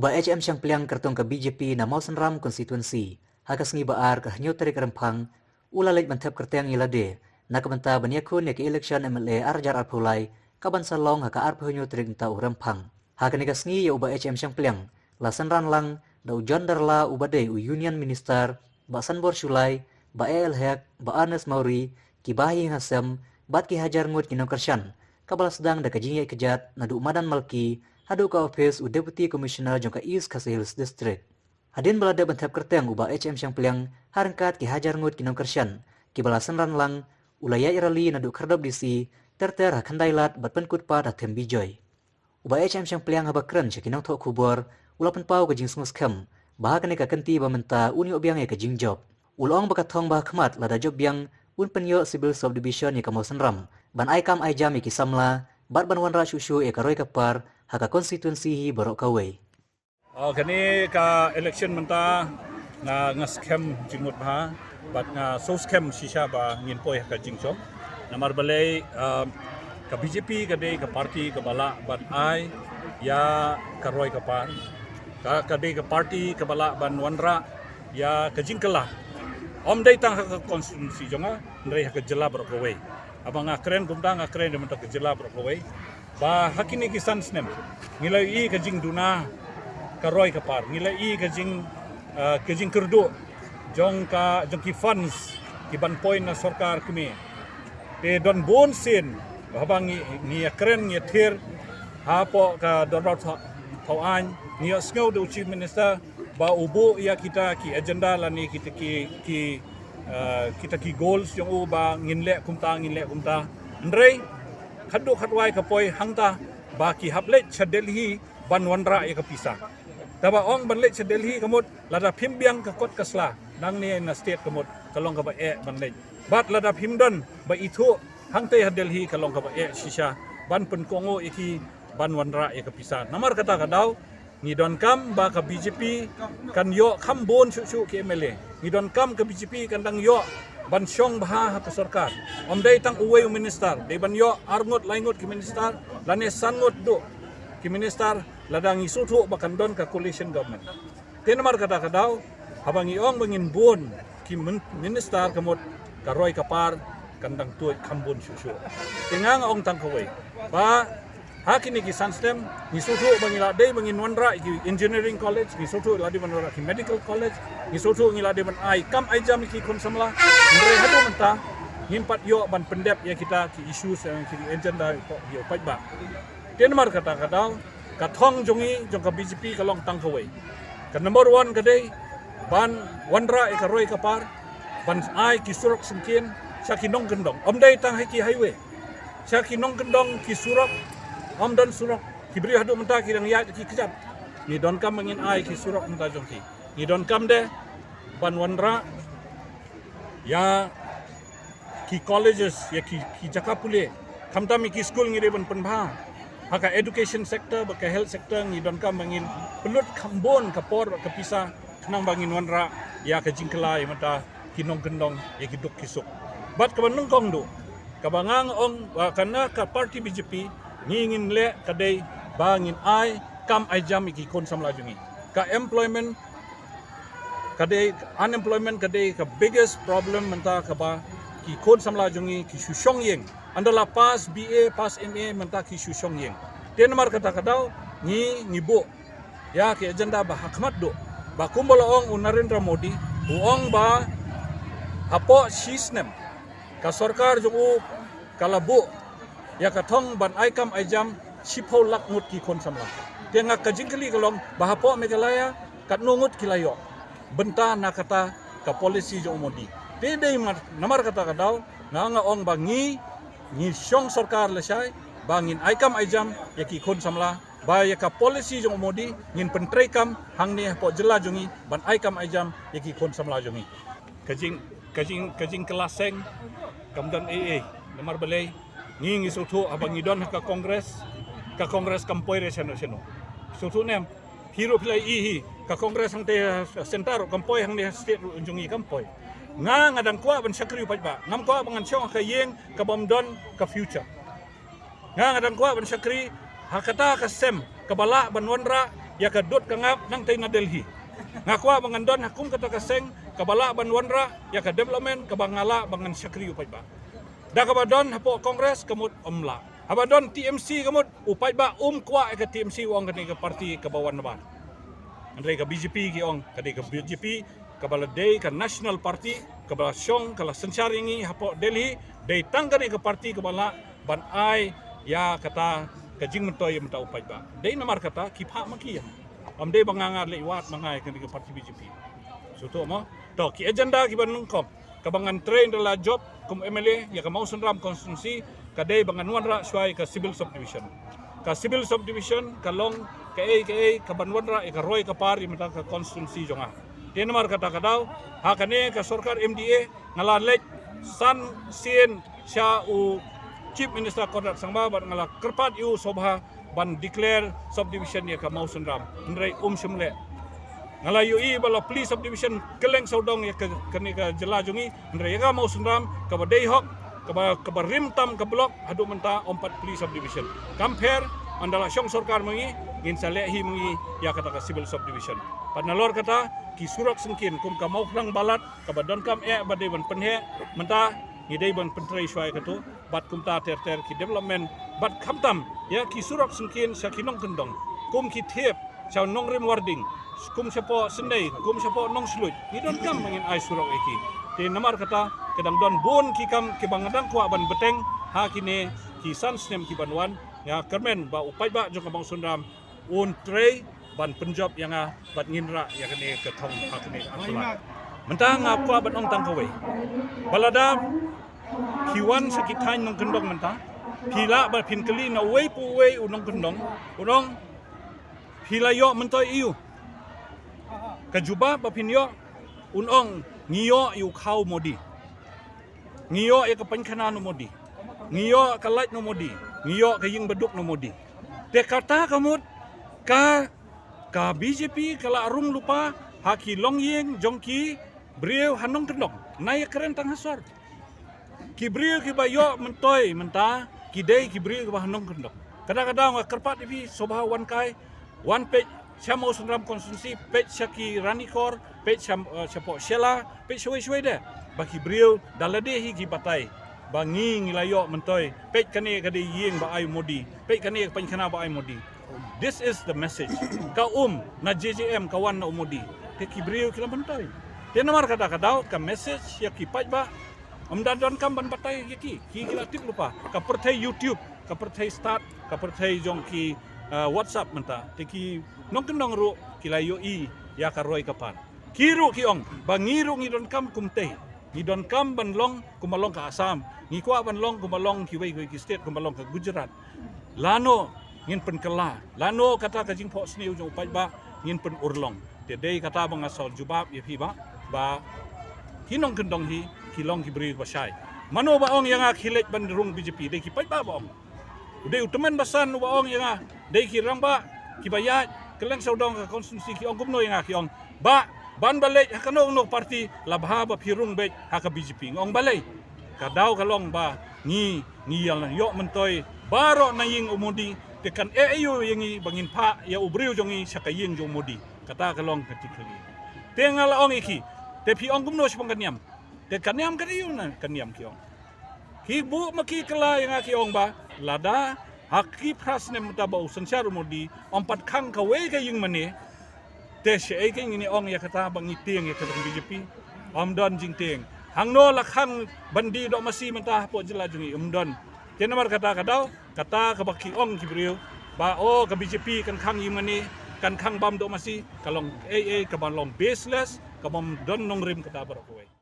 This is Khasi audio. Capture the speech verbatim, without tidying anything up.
Bah H M Shangpliang kyrtong ka B J P na Mawsynram constituency, ha ka sngi Ba-ar ka hynñiew tarik Rymphang, u la leit ban thep kyrteng ïa lade na ka bynta ban ïakhun ïa ka election M L A ar hajar arphew lai, ka ban sa long ha ka arphew hynñiew tarik mynta u Rymphang. Ha kane ka sngi ïa u Bah H M Shangpliang la synran lang da u John Darla uba dei u Union Minister, Bah Sanbor Shullai, Bah A L Hek, Bah Ernest Mawrie, ki bahaïing hasem bad ki hajar ngut ki nongkyrshan, kaba la sdang da ka jingïaid kjat naduh madan Malki haduh ka ophis u Deputy Commissioner jong ka East Khasi Hills District. Hadien ba la dep ban thep kyrteng u Bah H M Shangpliang ha ryngkat ki hajar ngut ki nongkyrshan kiba la synran lang, u la ïaid rally naduh Khyrdop D C ter ter ha Khyndai Lad bad pynkut pat ha Them Bijoy. U Bah H M Shangpliang haba kren sha ki nongthoh khubor, u la pynpaw ka jingsngewskhem ba ha kane ka kynti ba mynta un ïoh biang ïa ka jingjop. U la ong ba ka thong ba ha khmat lada jop biang, un pynïoh civil subdivision ïa ka Mawsynram ban ai kam ai jam ïa ki samla bad ban wanrah shuh shuh ïa ka roi ka par ha ka constituency hi baroh kawei. Oh, kane ka election mynta nga, nga skhem jingmut bha bad nga sngewskhem shisha ba ngin poi ha ka jingjop. Namar balei, um, ka B J P ka dei ka party kaba lah ban ai ïa ka roi ka par. Ka, ka dei ka party kaba lah ban wanrah ïa ka jingkylla. Ym dei tang ha ka constituency jong nga, hynrei ha ka jylla baroh kawei. Haba nga kren kumta, nga kren da mynta ka jylla baroh kawei. Ba ha kine ki san snem ngi la ïohi ka jingduna ka roi ka par, ngi la ïohi ka jing, eh, ka jingkyrduh jong ka, jong ki funds ki ban poi na sorkar kmie. Te don bun sien haba ngi, ngi ïa kren, ngi ïa thir hapoh ka dorbar thaw, thaw aiñ, ngi ïa sngew da u Chief Minister ba u buh ïa kita ki agenda lane kita ki, ki, eh, kita ki goals jong u ba ngin leh kumta, ngin leh kumta. Hynrei khatduh khatwai ka poi hangta ba ki hap leit sha Delhi ban wanrah ïa ka pisa. Te ba ong ban leit sha Delhi ka mut, lada phim biang ka kot ka sla nangne na state ka mut, ka long kaba eh ban leit. Bad lada phim don ba ithuh hangtei ha Delhi, ka long kaba eh shisha ban pynkohnguh ïa ki ban wanrah ïa ka pisa. Namar kata ka daw ngi donkam ba ka B J P kan ïoh kham bun shuh shuh ki M L A. Ngi donkam ka B J P kan dang ïoh ban shong bha ha ka sorkar. Ym dei tang uwei u minister, dei ban ïoh ar ngut lai ngut ki minister lane san ngut duh ki minister, lada ngi sngewthuh ba kan don ka coalition government. Te namar kata ka daw, haba ngi ong ba ngin bun ki min-, minister ka mut, ka roi ka par kan dang tuid kham bun shuh shuh. Te nga nga ong tang kawei ba ha kine ki san snem ngi sngewthuh ba ngi la dei ba ngin wanrah ki engineering college, ngi sngewthuh la dei ban wanrah ki medical college, ngi sngewthuh ngi la dei ban ai kam ai jam ïa ki khun samla. Hynrei haduh mynta ngim pat ïoh ban pyndep ïa kita ki issues, eh, ki agenda ïa u paidbah. Te namar kata ka daw, ka thong jong ngi, jong ka B J P ka long tang kawei. Ka number one ka dei ban wanrah ïa ka roi ka par, ban ai ki surok syngkien sha ki nongkyndong. Ym dei tang ha ki highway, sha ki nongkyndong ki surok, ym don surok. Ki briew haduh mynta ki dang ïaid ki kjat. Ngi donkam ba ngin ai ki surok mynta jong ki. Ngi donkam de ban wanrah ïa ki colleges, ïa ki, ki jaka pule. Khamtam ïa ki skul ngi dei ban pynbha. Ha ka education sector bad ka health sector ngi donkam ba ngin pynlut kham bun ka por bad ka pisa khnang ba ngin wanrah ïa ka jingkylla ïa mynta ki nongkyndong ïa ki duk ki suk. Bad kaba nyngkong duh, kaba nga nga ong, ah, kane ka party B J P, ngi ngin leh ka dei ba ngin ai kam ai jam ïa ki khun samla jong ngi. Ka employment ka dei, unemployment ka dei ka biggest problem mynta kaba ki khun samla jong ngi ki shu shong ïing. Ynda la pass B A, pass M A mynta ki shu shong ïing. Te namar kata ka daw ngi, ngi buh ïa ki agenda ba ha khmat duh. Ba kumba la ong u Narendra Modi, u ong ba hapoh shi snem ka sorkar jong u ka la buh ïa ka thong ban ai kam ai jam shiphew lak ngut ki khun samla. Te nga ka jingkylli ka long ba hapoh Meghalaya katno ngut ki la ïoh bynta na kata ka policy jong u Modi. Te dei mar, namar kata ka daw nga nga ong ba ngi, ngi shong sorkar lashai ba ngin ai kam ai jam ïa ki khun samla, ba ïa ka policy jong u Modi ngin pyntrei kam hangne hapoh jylla jong ngi ban ai kam ai jam ïa ki khun samla jong ngi. Ka jing, ka jing, ka jingkylla seng kam don ei ei. Namar balei, ngi, ngi sngewthuh haba ngi don ha ka Congress, ka Congress kam poi re shano shano. Sngewthuh ne em? Phi ruh phi la ïohi hi, ka Congress hangtei ha centre ruh kam poi, hangne ha state ruh jong ngi kam poi. Nga, nga dang kwah ban shakri u paidbah. Ngam kwah ba ngan shong ha ka ïing kaba ym don ka future. Nga, nga dang kwah ban shakri ha kata ka sem kaba lah ban wanrah ïa ka dud ka ngap nangtei na Delhi. Nga kwah ba ngan don ha kum kata ka seng kaba lah ban wanrah ïa ka development kaba nga lah ba ngan shakri u paidbah. Da kaba don hapoh Congress ka mut ym lah. Haba don T M C ka mut u paidbah um kwah ïa ka T M C, u ong kane ka party kaba wan nabar. Hynrei ka B J P ki ong ka dei ka B J P kaba la dei ka national party kaba la shong ka la synshar ïa ngi hapoh Delhi, dei tang kane ka party kaba lah ban ai ïa kata ka jingmyntoi ïa mynta u paidbah. Dei namar kata ki phah ma ki ïa. Ym dei ba nga nga leh wad ma nga ïa kane ka party B J P. Shu to mo. To ki agenda kiba nyngkong kaba ngan trei ynda la jop kum M L A ïa ka Mawsynram constituency ka dei ba ngan wanrah shuwa ïa ka civil subdivision. Ka civil subdivision ka long kaei kaei kaban wanrah ïa ka roi ka par ïa mynta ka constituency jong nga. Te namar kata ka daw ha kane ka sorkar M D A nga la leit san sien sha u Chief Minister Conrad Sangma bad nga la kyrpad ïa u sngewbha ban declare subdivision ïa ka Mawsynram. Hynrei um shym leh. Nga la ïohi ba la plie subdivision kylleng sawdong ïa ka, kane ka jylla jong ngi, hynrei ïa ka Mawsynram kaba dei hok, kaba, kaba rim tam ka block haduh mynta ym pat plie subdivision. Kam pher, ynda la shong sorkar ma ngi ngin sa leh hi ma ngi ïa kata ka civil subdivision. Bad nalor kata ki surok syngkien kum ka Mawphlang Balat kaba donkam eh ba dei ban pynheh, mynta ngi dei ban pyntrei shuwa ïa kato. Bad kumta ter ter ki development bad khamtam ïa ki surok syngkien sha ki nongkyndong kum ki thiep sha Nongrim Warding, kum shapoh Synei, kum shapoh Nongsluit, ngi donkam ba ngin ai surok ïa ki. Te namar kata ka dang don bun ki kam kiba nga dang kwah ban bteng ha kine ki san snem kiban wan. Nga kyrmen ba u paidbah jong ka Mawsynram un trei ban pynjop ïa nga bad ngin rah ïa kane ka thong ha kane ka arphew lai. Mynta nga kwah ban ong tang kawei. Ba lada phi wan sha ki thaiñ nongkyndong mynta, phi lah ba phin kylli na uwei pa uwei u nongkyndong, un ong phi la ïoh myntoi aiu. Ka jubab ba phin ïoh, un ong ngi ïoh ïa u khaw Modi. Ngi ïoh ïa ka painkhana na u Modi. Ngi ïoh ka light na u Modi. Ngi ïoh ka ïing baduk na u Modi. Te kata ka mut ka, ka B J P ka la rung lypa ha ki longïing jong ki briew ha nongkyndong. Nai ïa kren tang ha sor. Ki briew kiba ïoh myntoi mynta ki dei ki briew kiba ha nongkyndong. Kata ka daw nga kyrpad ïa phi sngewbha wan kai, wan peit sha Mawsynram constituency, peit sha ki Ranikor, peit sha, eh, shapoh Shella, peit shawei shawei de. Ba ki briew da lade hi ki batai ba ngi ngi la ïoh myntoi, peit kane ka dei ïing ba ai Modi, peit kane ka painkhana ba ai Modi. This is the message. Ka um na J J M ka wan na u Modi. Te ki briew ki la myntoi. Te namar kata ka daw ka message ïa ki paidbah. Ym da donkam ban batai ïa ki, ki, ki la tip lypa. Ka pyrthei YouTube, ka pyrthei start, ka pyrthei jong ki, ah, WhatsApp mynta. Te ki nongkyndong ruh ki la ïohi ïa ka roi ka par. Ki ruh ki ong ba ngi ruh ngi donkam kumtei. Ngi donkam ban long kumba long ka Assam. Ngi kwah ban long kumba long kiwei kiwei ki state, kumba long ka Gujarat. Lano ngin pynkylla, lano kata ka jingphohsniew jong u paidbah ngin pynurlong. Te dei kata ba nga sa jubab ïa phi ba, ba ki nongkyndong hi ki long ki briew ba shai. Mano ba ong ïa nga khie leit ban rung B J P, dei ki paidbah ba ong. U dei u tymmen basan uba ong ïa nga, dei ki rangbah kiba ïaid kylleng sawdong ka constituency, ki ong kumno ïa nga, ki ong, "Bah, ban ba leit ha kano kano party, la bha ba phi rung beit ha ka B J P." Nga ong, "Balei?" Ka daw ka long ba ngi, ngi ïa la ïoh myntoi baroh na ïing u Modi, te kan eh aïu ïa ngi ba ngin phah ïa u briew jong ngi sha ka ïing jong u Modi. Kata ka long ka jingkylli. Te nga la ong ïa ki, te phi ong kumno shaphang ka niam? Te ka niam ka dei aïu na ka niam, ki ong. Ki buh ma ki kylla ïa nga, ki ong ba lada ha ki phra snem mynta ba u synshar u Modi ym pat khang kawei ka ïing mane, te shaei kein ngin ïa ong ïa kata ba ngi tieng ïa ka jong B J P? Ym don jingtieng. Hangno la khang ban die doh masi mynta hapoh jylla jong ngi? Ym don. Te namar kata ka daw kata kaba ki ong ki briew ba, oh, ka B J P kan khang ïing mane, kan khang bam doh masi, ka long ei ei, ka ban long baseless, ka bym don nongrim kata baroh kawei.